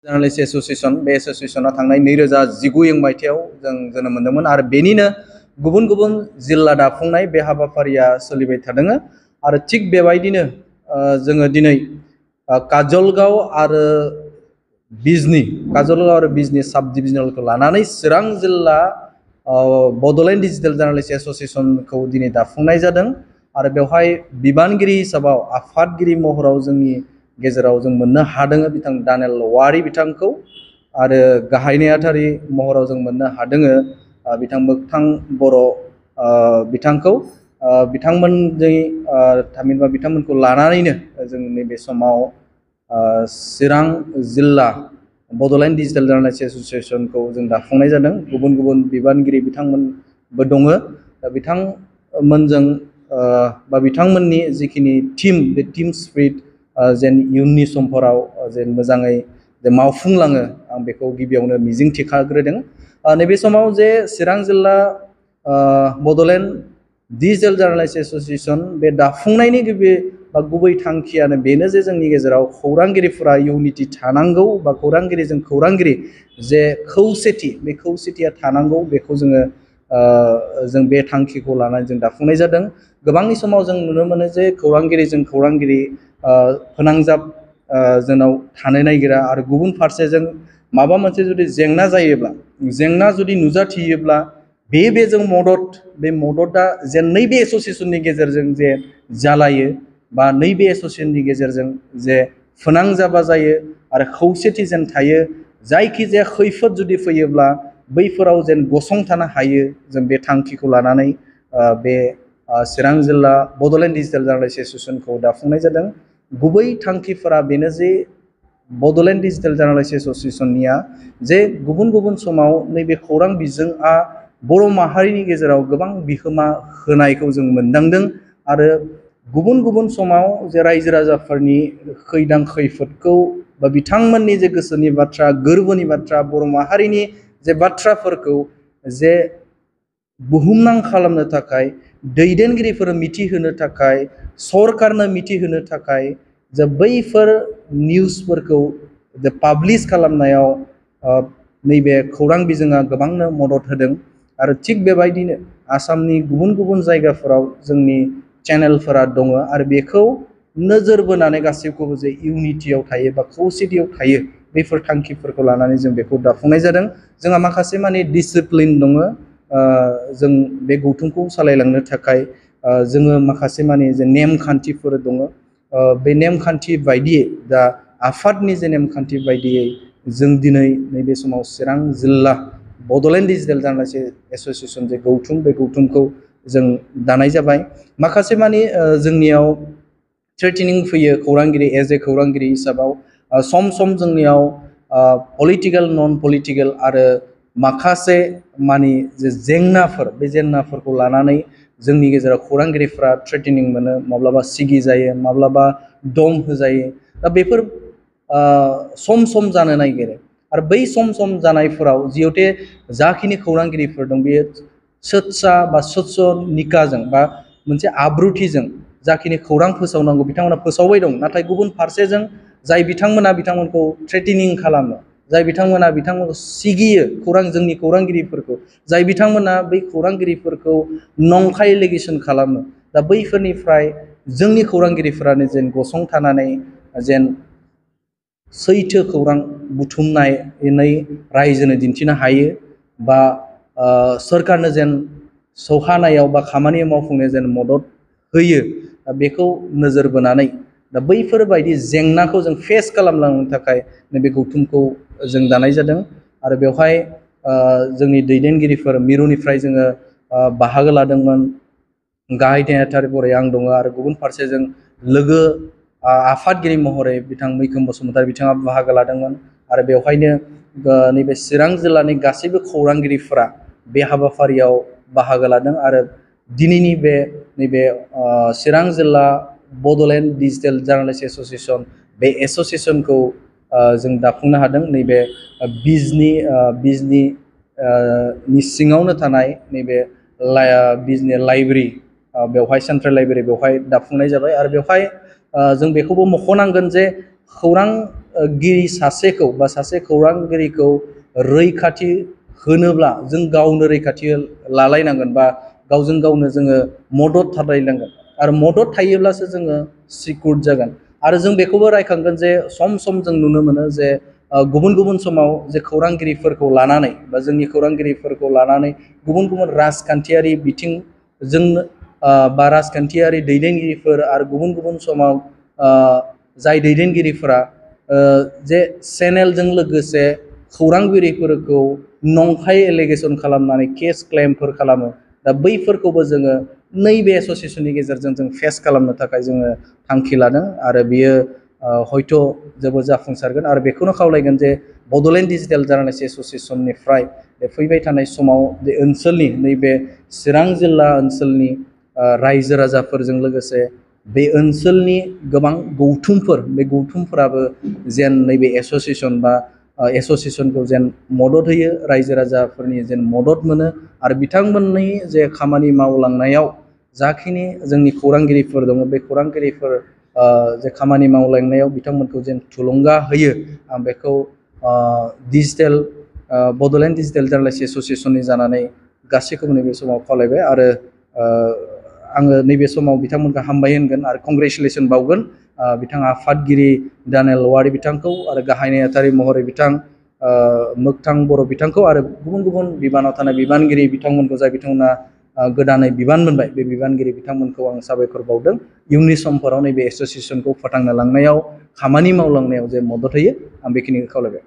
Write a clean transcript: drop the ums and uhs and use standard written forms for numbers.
Journalist association बे एसोसिएशना थांनाय 2019 मायथाइयाव जों जोनोम मोन्दोंमोन आरो बेनिनो गुबुन गुबुन जिल्ला दाफुंनाय बे हाबाफारिया सोलिबाय थादों आरो थिग बेबायदिनो जोङो दिनै काजलगांव आरो बिजनी साब डिविजनेलखौ लानानै चिरां जिल्ला बड'लेण्ड डिजिटेल जार्नालिस्ट एसोसिएशनखौ दिनै दाफुंनाय जादों आरो बेवहाय बिबानगिरि हिसाबाव आफादगिरि महराव जोंनि गेजेराव जों मोननो हादों बिथां दानेल वारि बिथांखौ आरो गाहाय नेहाथारि महराव जों मोननो हादों बिथां मोगथां बर' बिथांखौ थामहिनबा बिथांमोनखौ लानानैनो जों नैबे समाव चिरां जिल्ला बड'लेण्ड डिजिटेल जार्नालिस्ट एसोसिएशनखौ जों दाफुंनाय जादों गुबुन गुबुन बिबानगिरि बिथांमोनबो दङ दा बिथांमोनजों बा बिथांमोननि जिखिनि टीम बे टीम स्पिरिट जेन इयुननि समफोराव जेन मोजाङै मावफुंलाङो आं बेखौ गिबियावनो मिजिं थिखाग्रोदों नैबे समाव जे चिरां जिल्ला बड'लेण्ड डिजिटेल जार्नालिस्ट एसोसिएशन बे दाफुंनायनि गुबै थांखियानो बेनो जे जोंनि गेजेराव खौरांगिरिफोरा इउनिटि थानांगौ बा खौरांगिरिजों खौरांगिरि जे खौसेथि बे खौसेथिया थानांगौ बेखौ जों बे थांखिखौ लानानै जों दाफुंनाय जादों गोबांनि समाव जों नुनो मोनो जे खौरांगिरिजों खौरांगिरि फोनांजाब जोंनाव थानो नागिरा आरो गुबुन फारसेजों माबा मोनसे जुदि जेंना जुदि नुजाथियोब्ला बेजों बे मददआ जे नैबे एसोसिएशननि गेजेरजों जे जालायो बा नैबे एसोसिएशननि गेजेरजों जे फोनांजाबा जायो आरो खौसेथि जेन थायो जायखिजाया खैफोद जुदि फैयोब्ला बैफोराव जेन गसंथानो हायो जों बे थांखिखौ लानानै बे चिरां जिल्ला बड'लेण्ड डिजिटेल जार्नालिस्ट एसोसिएशनखौ दाफुंनाय जादों गुबै थांखिफोरा बेनो जे बड'लेण्ड डिजिटेल जार्नालिस्ट एसोसिएशननिया जे गुबुन गुबुन समाव नैबे खौरां बिजोंआ बर' माहारिनि गेजेराव गोबां बिहोमा होनायखौ जों मोनदांदों आरो गुबुन गुबुन समाव जे रायजो राजाफोरनि खैदां खैफोदखौ बा बिथांमोननि जे गोसोनि बाथ्रा गोरबोनि बाथ्रा बर' माहारिनि जे बाथ्राफोरखौ जे बुहुमनां खालामनो थाखाय दैदेनगिरिफोर मिथिहोनो थाखाय सरकारनो मिथिहोनो थाखाय जे बैफोर निउसफोरखौ जे पाब्लिश खालामनायाव नैबे खौरां बिजोङा गोबांनो मदद होदों आरो थिग बेबायदिनो आसामनि गुबुन गुबुन जायगाफोराव जोंनि चेनेलफोरा दङ आरो बेखौ नोजोर बोनानै गासैखौबो जे इउनिटियाव थायो बा खौसेथियाव थायो बेफोर थांखिफोरखौ लानानै जों बेखौ दाफुंनाय जादों जोंहा माखासे माने डिसिप्लिन दङ जों बे गौथुमखौ सालायलांनो थाखाय जोङो माखासे माने जे नेमखान्थिफोर दङ बे नेमखान्थि बायदियै दा आफादनि जे नेमखान्थि बायदियै जों दिनै नैबे समाव चिरां जिल्ला बड'लेण्ड डिजिटेल जार्नालिस्ट एसोसिएशन जे गौथुम बे गौथुमखौ जों दानाय जाबाय माखासे माने जोंनियाव थ्रेटेनिं फैयो खौरांगिरि एज ए खौरांगिरि हिसाबाव सम सम जोंनियाव पलिटिकेल नन पलिटिकेल आरो माखासे माने जे जेंनाफोर बे जेंनाफोरखौ लानानै जोंनि गेजेराव खौरांगिरिफ्रा थ्रेटेनिं मोनो माब्लाबा सिगि जायो माब्लाबा दम होजायो दा बेफोर सम सम जानो नागिरो आरो बै सम सम जानायफोराव जिहेते जाखिनि खौरांगिरिफोर दं बेयो सोत्सा बा सत्सनिकाजों बा मोनसे आब्रुथिजों जाखिनि खौरां फोसावनांगौ बिथांमोना फोसावबाय दं नाथाय गुबुन फारसेजों जाय बिथांमोनखौ थ्रेटेनिं खालामो जाय बिथांमोनखौ सिगियो जोंनि खौरांगिरिफोरखौ जाय बिथांमोना बै खौरांगिरिफोरखौ नंखाय एलिगेसन खालामो दा बैफोरनिफ्राय जोंनि खौरांगिरिफोरानो जेन गसंथानानै जेन सैथो खौरां बुथुमनानै रायजोनो दिन्थिनो हायो बा सोरखारनो जेन सौहानायाव बा खामानि मावफुंनायाव जेन मदद होयो बेखौ नोजोर बोनानै दा बैफोरबायदि जेंनाखौ जों फेस खालामलांनो थाखाय नैबे गौथुमखौ जों दानाय जादों आरो बेवहाय जोंनि दैदेनगिरिफोर मिरुनिफ्राय जोङो बाहागो लादोंमोन गाहाय नेहाथारि महरै आं दङ आरो गुबुन फारसेजों लोगो आफादगिरि महरै बिथां मैखोम बसुमतारी बिथाङा बाहागो लादोंमोन आरो बेवहायनो नैबे चिरां जिल्लानि गासैबो खौरांगिरिफोरा बे हाबाफारियाव बाहागो लादों आरो दिनैनि नैबे चिरां जिल्ला बड'लेण्ड डिजिटेल जार्नालिस्ट एसोसिएशन बे एसोसिएशनखौ जों दाफुंनो हादों नैबे बिजनी सिङावनो थानाय नैबे बिजनी लाइब्रेरि बेवहाय सेन्ट्रेल लाइब्रेरि बेवहाय दाफुंनाय जाबाय आरो बेवहाय जों बेखौबो मख'नांगोन जे खौरां गिरि सासेखौ बा सासे खौरांगिरिखौ रैखाथि होनोब्ला जों गावनो रैखाथि लालायनांगोन बा गावजों गावनो जोङो मदद थालायनांगोन आरो मदद थायोब्लासो जोङो सिकिउर जागोन आरो जों बेखौबो रायखांगोन जे सम सम जों नुनो मोनो जे गुबुन गुबुन समाव जे खौरांगिरिफोरखौ लानानै बा जोंनि खौरांगिरिफोरखौ लानानै गुबुन गुबुन राजखान्थियारि बिथिंजों बा राजखान्थियारि दैदेनगिरिफोर आरो गुबुन गुबुन समाव जाय दैदेनगिरिफोरा जे चेनेलजों लोगोसे खौरांगिरिफोरखौ नंखाय एलिगेसन खालामनानै केस क्लेमफोर खालामो दा बैफोरखौबो जोङो नैबे एस'सिएशननि गेजेरजों जों फेस खालामनो थाखाय जोङो थांखि लादों आरो बियो हयथ' जोबोद जाफुंसारगोन आरो बेखौनो खावलायगोन जे बड'लेण्ड डिजिटेल जार्नालिस्ट एस'सिएशननिफ्राय फैबाय थानाय समाव बे ओनसोलनि नैबे चिरां जिल्ला ओनसोलनि रायजो राजाफोरजों लोगोसे बे ओनसोलनि गोबां गौथुमफोर बे गौथुमफोराबो जेन नैबे एस'सिएशन बा एस'सिएशनखौ जेन मदद होयो रायजो राजाफोरनि जेन मदद मोनो आरो बिथांमोननि जे खामानि मावलांनायाव जाखिनि जोंनि खौरांगिरिफोर दङ बे खौरांगिरिफोर जे खामानि मावलांनायाव बिथांमोनखौ जेन थुलुंगा होयो आं बेखौ डिजिटेल बड'लेण्ड डिजिटेल जार्नालिस्ट एस'सिएशननि जानानै गासैखौबो नैबे समाव खावलायबाय आरो आङो नैबे समाव बिथांमोनखौ हामबाय होनगोन आरो कंग्रेचुलेसन बावगोन बिथाङा आफादगिरि दानेल औवारि बिथांखौ आरो गाहाय नेहाथारि महरै बिथां मोगथां बर' बिथांखौ आरो गुबुन गुबुन बिबानाव थानाय बिबानगिरि बिथांमोनखौ जाय बिथांमोना गोदानै बिबान मोनबाय बे बिबानगिरि बिथांमोनखौ आं साबायखर बावदों इयुननि समफोराव नैबे एस'सिएशनखौ फोथांना लांनायाव खामानि मावलांनायाव जे मदद होयो आं बेखिनिखौ खावलायबाय।